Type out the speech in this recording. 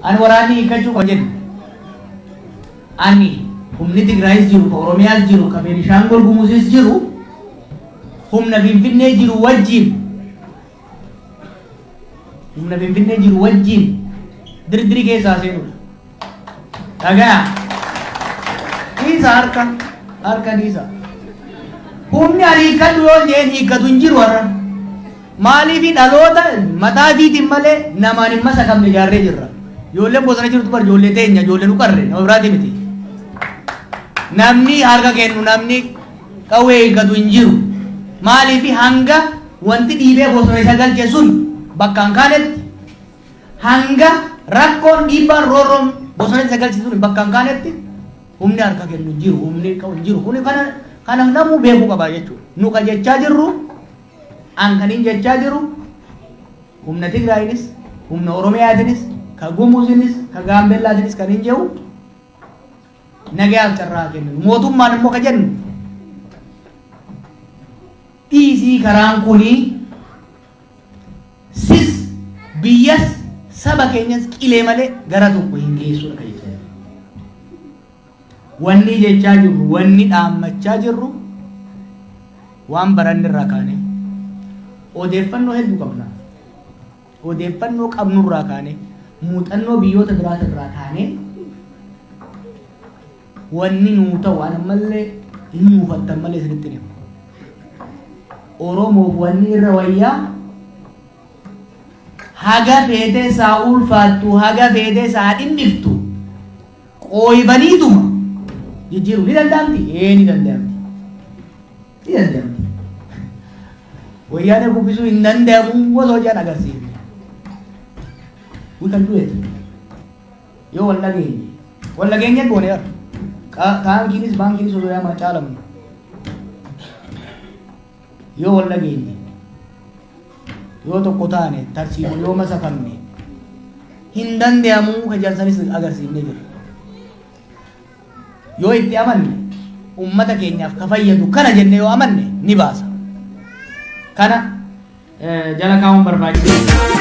Ani waraanni hiikkachuu qaba jenne. Ani humni Tigraayis jiru, ka Oromiyaas jiru, ka Beenishaangul Gumuzis jiru humna Finfinnee jiru wajjin humna Finfinnee jiru wajjin dirdirii keessaa seenudha. Dhagaya. Dhiisa harka harka dhiisa. Humni ani hiikkadhu yoo jeen hiikkatu hin jiru har'a. Maaliif dhaloota mataa ifiitiin malee namaan hin masakamne ijaarree jirra. Ijoolleen bosona jirtu bar ijoollee teenya ijoollee nu qarre nama biraati miti. Namni harka kennu namni qawwee hiikkatu hin jiru. Maaliif hanga wanti dhiibee bosona isa galche sun bakka hin kaanetti hanga rakkoon dhiibbaan roorroon bosona isa galche sun bakka hin kaanetti humni harka kennu hin jiru humni qabu hin jiru. Kuni kana kana namuu beekuu qaba jechuudha. Nu ka jechaa jirru an kanin jechaa jiru humna Tigraayinis humna Oromiyaatinis ka Gumuzinis ka Gaambellaatinis kan hin jedhu nagayaaf carraa kennu. Mootummaan immoo ka jennu dhiisii karaan kunii sis biyyas saba keenyas qilee malee gara tokko hin geessudha kan jechaa jirru. Wanni jechaa jirru, wanni dhaammachaa jirru waan baranne irraa kaane odeeffannoo hedduu qabna. Odeeffannoo qabnu irraa kaane muuxannoo biyyoota biraat irraa kaane wanni nuu ta'u waan ammallee hin muufattan malee isinitti hin himu. Oromoof wanni irra wayyaa haga feetee isaa ulfaattu haga feetee isaa dhimmiftu qooybaniituma jijjiiruu ni danda'amti? Ee, ni danda'amti. Ni danda'amti. Wayyaanee kuffisuu hin danda'amu osoo jedhan agarsiifne. We can do it. Yoo wal dhageenye. Wal dhageenye goone bara. Taankiinis baankiinis osoo yaamaa caalamnu. Yoo wal dhageenye. Yoo tokko taane tarsiimoo yoo masakamne hin danda'amuu ka jedhan agarsiifnee jirra. Yoo itti amanne ummata keenyaaf ka fayyadu kana jenne yoo amanne ni baasa. Kana jala kaa'uun barbaachisaadha.